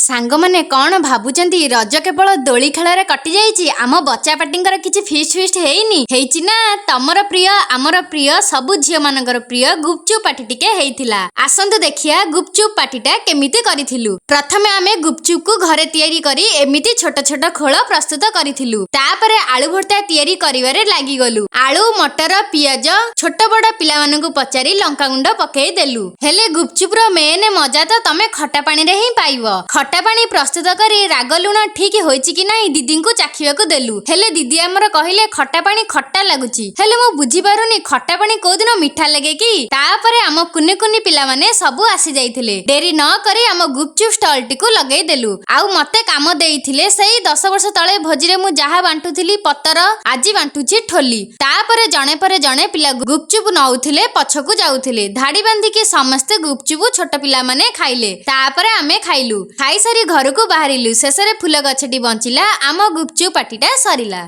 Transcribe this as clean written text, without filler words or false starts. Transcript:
ସାଙ୍ଗମାନେ କ'ଣ ଭାବୁଛନ୍ତି, ରଜ କେବଳ ଦୋଳି ଖେଳରେ କଟିଯାଇଛି, ଆମ ବଚ୍ଚା ପାଟିଙ୍କର କିଛି ଫିଷ୍ଟ ଫିଷ୍ଟ ହେଇନି? ହେଇଛି ନା। ତମର ପ୍ରିୟ, ଆମର ପ୍ରିୟ, ସବୁ ଝିଅ ମାନଙ୍କର ପ୍ରିୟ ଗୁପଚୁପ ପାଟି ଟିକେ ହେଇଥିଲା। ଆସନ୍ତୁ ଦେଖିବା ଗୁପଚୁପ ପାଟିଟା କେମିତି କରିଥିଲୁ। ପ୍ରଥମେ ଆମେ ଗୁପଚୁପକୁ ଘରେ ତିଆରି କରି ଏମିତି ଛୋଟ ଛୋଟ ଖୋଳ ପ୍ରସ୍ତୁତ କରିଥିଲୁ। ତାପରେ ଆଳୁ ଭର୍ତ୍ତା ତିଆରି କରିବାରେ ଲାଗିଗଲୁ। ଆଳୁ, ମଟର, ପିଆଜ ଛୋଟ ବଡ ପିଲାମାନଙ୍କୁ ପଚାରି ଲଙ୍କାଗୁଣ୍ଡ ପକେଇ ଦେଲୁ। ହେଲେ ଗୁପଚୁପର ମେନ୍ ମଜା ତ ତମେ ଖଟା ପାଣିରେ ହିଁ ପାଇବ। ଖଟା ପାଣି ପ୍ରସ୍ତୁତ କରି ରାଗ ଲୁଣ ଠିକ ହୋଇଛି କି ନାହିଁ ଦିଦିଙ୍କୁ ଚାଖିବାକୁ ଦେଲୁ। ହେଲେ ଦିଦି ଆମର କହିଲେ, ଖଟା ପାଣି ଖଟା ଲାଗୁଛି। ହେଲେ ମୁଁ ବୁଝିପାରୁନି, ଖଟା ପାଣି କୋଉଦିନ ମିଠା ଲାଗେ କି? ତାପରେ ଆମ କୁନି କୁନି ପିଲାମାନେ ସବୁ ଆସି ଯାଇଥିଲେ। ଡେରି ନ କରି ଆମ ଗୁପଚୁପ ଷ୍ଟଲଟିକୁ ଲଗେଇ ଦେଲୁ। ଆଉ ମତେ କାମ ଦେଇଥିଲେ, ସେଇ 10 ବର୍ଷ ତଳେ ଭୋଜିରେ ମୁଁ ଯାହା ବାଣ୍ଟୁଥିଲି ପତର, ଆଜି ବାଣ୍ଟୁଛି ଠୋଲି। ତାପରେ ଜଣେ ପରେ ଜଣେ ପିଲା ଗୁପଚୁପ ନଉଥିଲେ, ପଛକୁ ଯାଉଥିଲେ। ଧାଡି ବାନ୍ଧିକି ସମସ୍ତେ ଗୁପଚୁପ ଛୋଟ ପିଲାମାନେ ଖାଇଲେ। ତାପରେ ଆମେ ଖାଇଲୁ। ଖାଇସାରି ଘରକୁ ବାହାରିଲୁ। ଶେଷରେ ଫୁଲ ଗଛଟି ବଞ୍ଚିଲା, ଆମ ଗୁପଚୁପ ପାଟିଟା ସରିଲା।